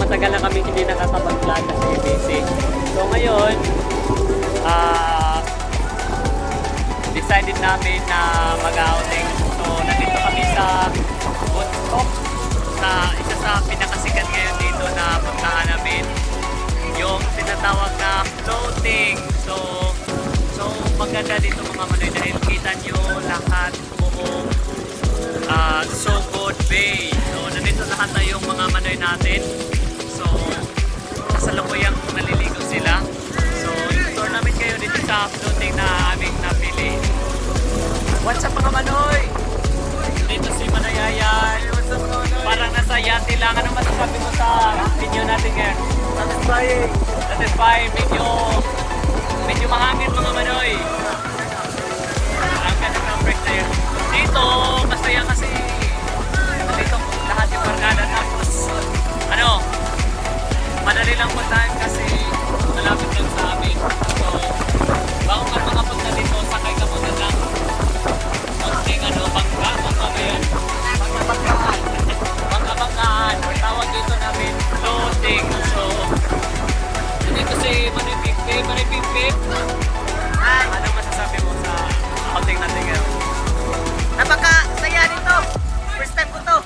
Matagal na kami hindi nakakapag-vlog kasi busy. So ngayon, decided namin na mag-outing. So nandito kami sa Bontoc, sa isa sa pinakasikat ngayon dito na puntahan namin, yung tinatawag na floating. So maganda dito, mga manoy, dahil kita nyo lahat buong Sogod Bay. So nandito lahat na yung mga manoy natin. So kasalukuyang naliligo sila. So tour namin kayo dito sa floating na aming napili. What's up, mga manoy? Dito si Manoy Ayan. Parang nasa yate lang. Ano masasabi mo sa video natin ngayon? Satisfying! Satisfying. Medyo, medyo mahangin, mga manoy. Ang ganda ng break na yun. Dito, masaya kasi dito lahat yung barkada. Tapos, ano, madali lang puntahan kasi malapit lang sa amin. So, bago ka makapunta dito, sakay ka muna ng konting ano, bangka, bangka ba yan? Bangka-bangkaan. Bangka-bangkaan. Tawag dito namin, floating. So, dito si Manoy Pipe. Manoy Pipe, ano masasabi mo sa outing natin ngayon? Napaka-saya dito! First time ko to!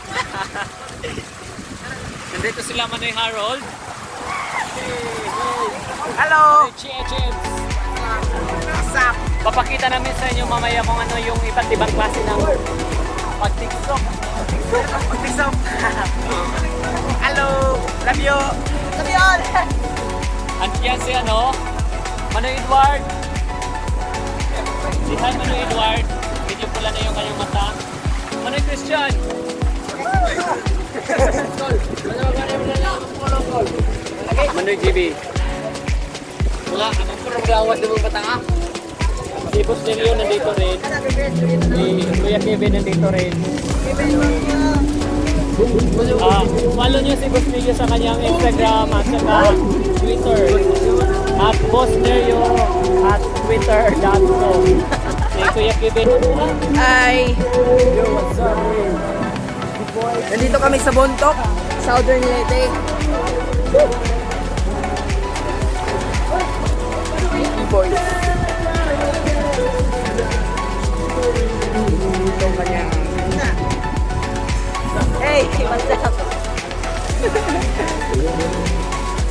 Nandito sila Manoy Harold. Hello! Manoy Chia James. What's up? Papakita namin sa inyo mamaya kung ano yung iba't ibang klase ng pagtiksok. What's up? Hello! Love you! Love you all! At yan si ano, Manoy Edward. Si hi, Manoy Edward. Medyo pula na yung kanyang mata. Manoy Christian. Manoy GB. Wala, anong purong gawas ng mga batanga? Si Boss Delio nandito rin. Si Kuya Kevin nandito rin. Follow niyo si Boss Nelio sa kanyang Instagram at saka Twitter. @BossNelio@twitter.com. Si Kuya Kevin. Hi! Yo, what's up? Nandito kami sa Bontoc, Southern Leyte. Boys. Ito ang kanyang. Hey, what's up?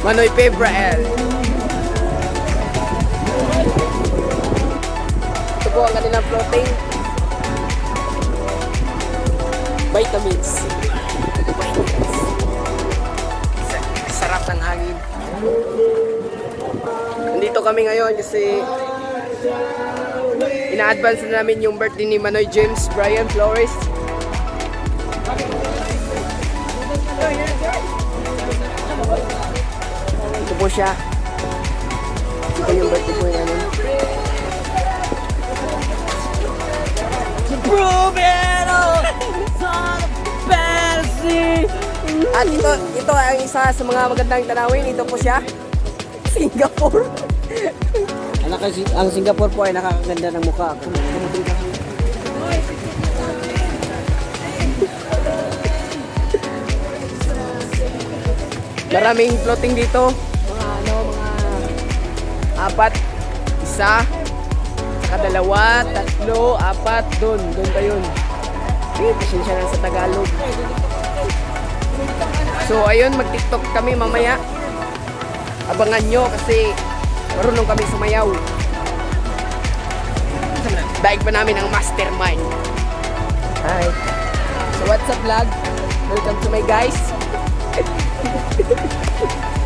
Manoy Febrael. Ito po ang kanilang floating. Vitamins. Vitamins. Sarap ng hangin. Nandito kami ngayon kasi ina-advance na namin yung birthday ni Manoy James Brian Flores. Ito po siya. Ito yung birthday po namin. Prove it all! It's all a fantasy! At ito ang isa sa mga magandang tanawin. Ito po siya. Singapore. Ang Singapore po ay nakakaganda ng mukha. Maraming floating dito. Mga ano, mga apat, isa, saka dalawa, tatlo, apat, doon, doon pa yun. Eh, pasensya na sa Tagalog. So ayun, mag-TikTok kami mamaya. Abangan nyo kasi marunong kami sumayaw. Daig pa namin ang mastermind. Hi. So what's up, vlog? Welcome to my guys.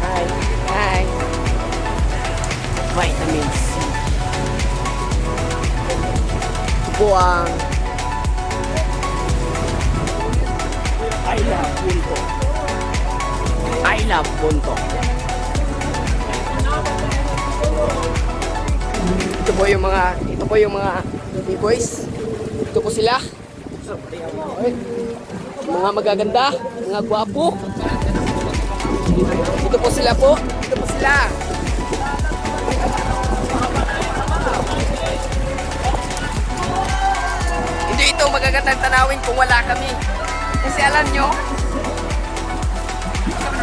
Hi. Hi. Vitamins. Ito po ang I love Bontoc. I love Bontoc. Ito po yung mga boys. Ito po sila. Mga magaganda, mga gwapo. Ito po sila po. Ito po sila. Hindi ito magagandang tanawin kung wala kami. Kasi alam nyo,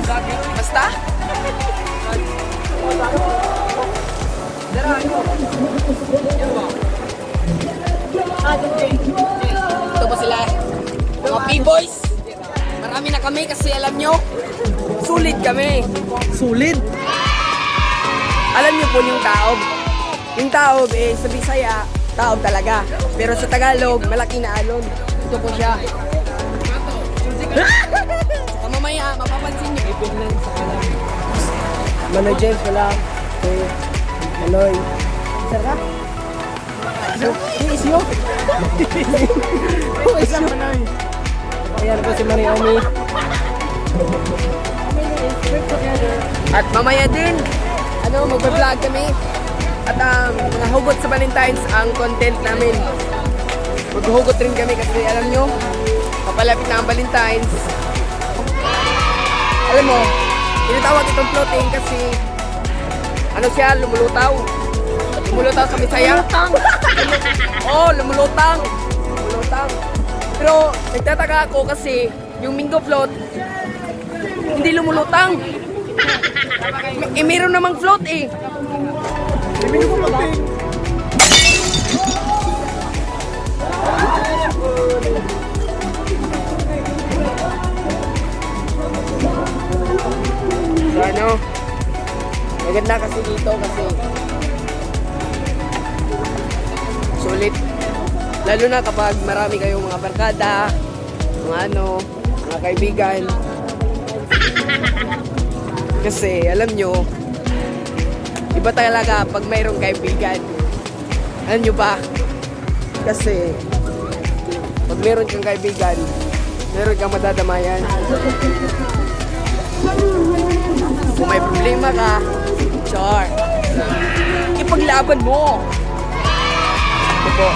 Basta? Ito po sila. Mga P-boys. Marami na kami kasi alam nyo, sulit kami. Sulit. Alam nyo po yung taob. Yung taob eh, sa Bisaya, taob talaga. Pero sa Tagalog, malaki na alon. Ito po siya. Saka mamaya, mapapansin nyo. Ipin lang sa kalam. Manoy James, wala. Okay. Manoy. Sir ka? Who is you? Who is you? Ayan po si Manoy Omi. At mamaya din, ano, magpa-vlog kami. At mga hugot sa Valentine's ang content namin. Maghuhugot rin kami kasi alam nyo, papalapit na ang Valentine's. Alam mo, tinatawag itong floating kasi ano siya, lumulutaw. Lumulutaw sa Bisaya. Lumulutang! Oo, oh, lumulutang. Lumulutang. Pero nagtataka ako kasi yung Mingo float, hindi lumulutang. Eh, meron namang float eh. So ano, maganda kasi dito kasi sulit. Lalo na kapag marami kayong mga barkada, mga ano, mga kaibigan. Kasi alam nyo, iba talaga pag mayroong kaibigan. Alam nyo ba? Kasi pag meron kang kaibigan, meron kang madadamayan. Kung may problema ka, char, ipaglaban mo. Ito po.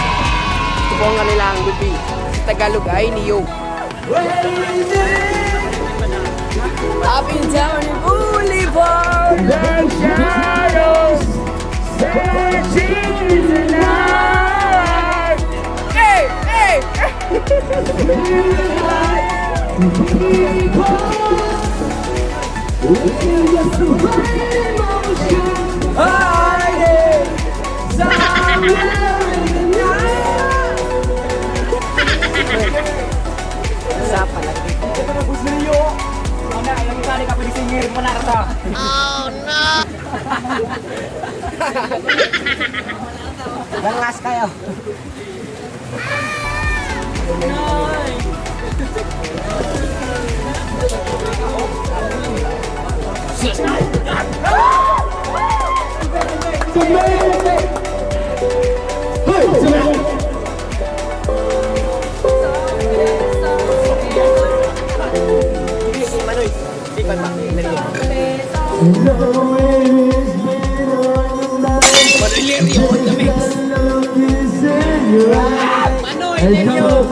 Ito po ang kanilang lupi. Sa Tagalog ay niyo. Up and down the boulevard. The shadows searching the night. Hey! Hey! Hiding somewhere in the night. Usapan lang. Bangas kayo. Manoy, sipan pa. Manoy Lerio on the mix. Manoy Lerio.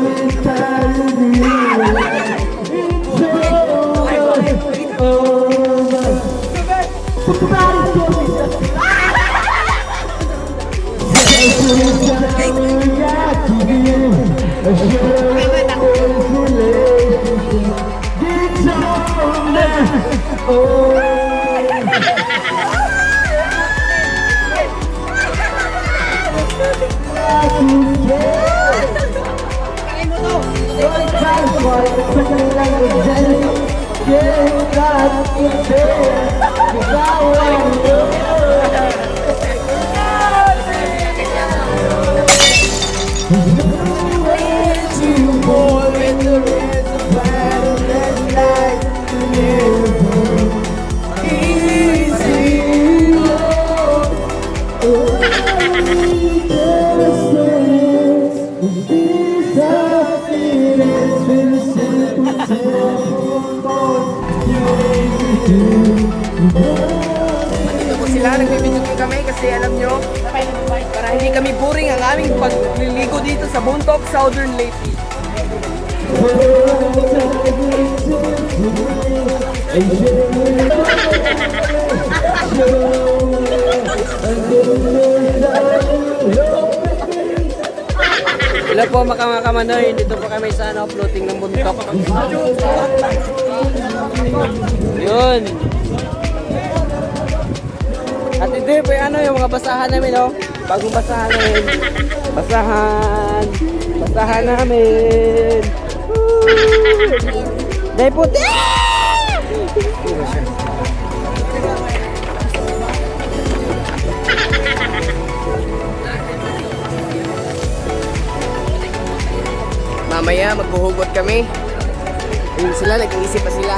Andito po sila, nagbibideo din kami kasi alam nyo, para hindi kami boring ang aming pagliligo dito sa Bontoc, Southern Leyte. Hello po mga kamanoy, dito po kami sa ano, floating ng Bontoc. Yun. ano, yung mga basahan namin, oh. Bagong basahan namin. Basahan. Basahan namin. Woo! Dahil puti! Mamaya maghuhugot kami. Ayun sila, nag-iisip pa sila.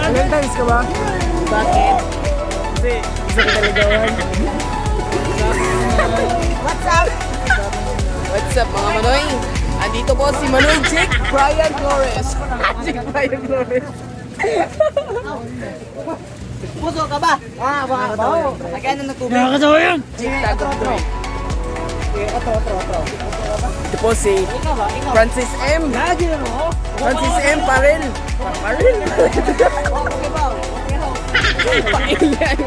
Valentine's ka ba? Bakit? Kasi gusto ko talaga. What's up? What's up, mga Manoy? Andito po si Manoy Jake Brian Flores. Jake Brian Flores. Puso ka ba? Ah, baka ba? Agad na nagtubig. Jake Tagot. Ito po si Francis M. Francis M. Parel. Parel? Pailyan.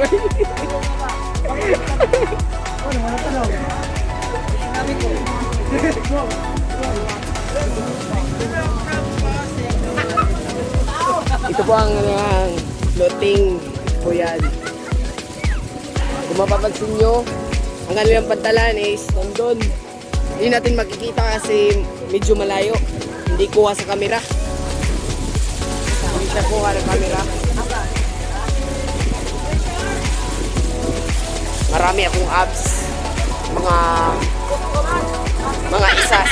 Ito po ang, ano, ang floating po yan. Kung mapapansin nyo, ang kanilang pantalan is nandun. Hindi natin makikita kasi medyo malayo. Hindi kuha sa kamera. Hindi siya kuha ng kamera. Marami akong abs. Mga isas.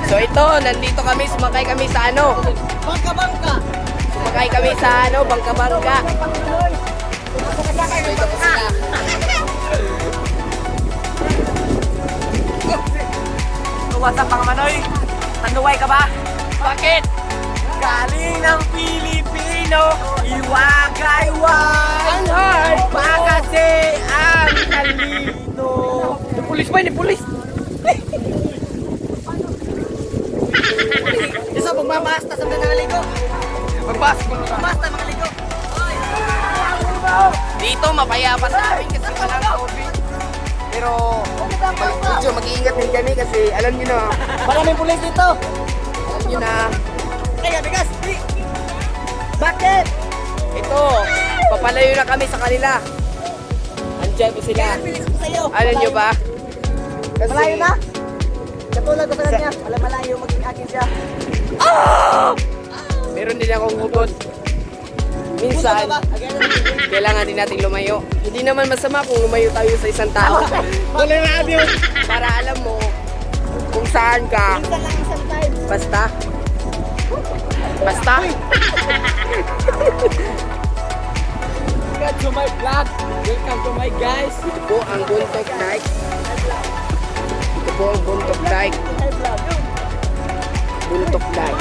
So ito, nandito kami, sumakay kami sa ano? Bangka-bangka. Sumakay kami sa ano, bangka-bangka. So ito po sila. What's up, mga Manoy? Tanduay ka ba? Bakit? Galing ng Pilipino, iwagayway! Ang hard! Kasi ang talino! Ni pulis ba? Ni pulis! Isa magmamasta sa mga ligo. Magbas ko na. Basta mga ligo. Dito, mapayapa sa amin kasi walang COVID. Pero, medyo mag-iingat din kami kasi alam nyo na, Maraming pulis dito. alam nyo na, Kaya bigas. Di. Bakit? ito, papalayo na kami sa kanila. Andiyan po sila. Bilis ko sa'yo. Alam nyo ba? Kasi, Malayo na? Katulad ko sa kanya. Wala malayo maging akin siya. Meron din akong hugot. Puso Minsan, ka ba? Agad na nagtubig. kailangan din nating lumayo. Hindi naman masama kung lumayo tayo sa isang tao. Para alam mo kung saan ka. Minsan lang isang time. Basta. Basta. Welcome to my vlog! Welcome to my guys! Ito po ang Buntok Dike. Ito po ang Buntok Dike. Buntok Dike.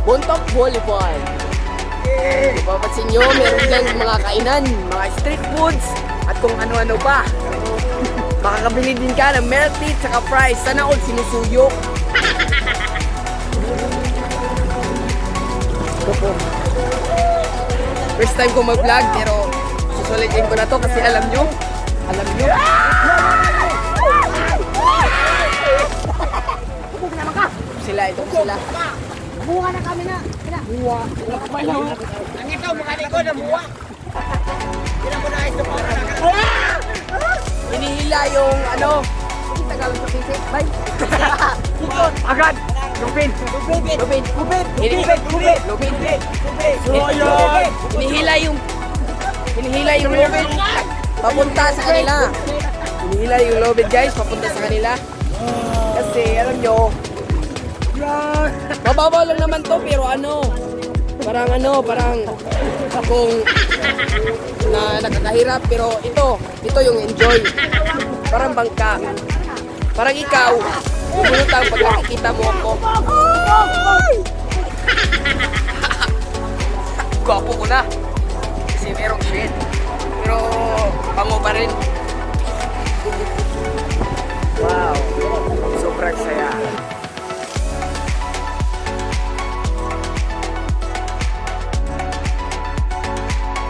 Buntok Boulevard. Kung papansin nyo, meron dyan mga kainan, mga street foods, at kung ano-ano pa. Makakabili din ka ng milk tea tsaka fries. Sana all sinusuyok. Ito po. First time ko mag-vlog pero susulitin ko na to kasi alam nyo, alam nyo. Sila, ito po sila. Buha na kami na. Buha. Ang ikaw, mga ligo na buwa! Hinihila yung ano, yung Tagalog sa pisik. Bye. Agad! Lupin! Lupin. Lupin! Lupin. Lupin! Lupin. Lupin! Hinihila yung lubid papunta sa kanila. Hinihila yung lubid, guys, papunta sa kanila. Kasi alam nyo, mababaw lang naman to pero ano, parang kung na nakakahirap pero ito yung enjoy. Parang bangka. Parang ikaw, bubulutang pag nakikita mo ako. Gwapo ko na. Kasi merong shit. Pero pango pa rin.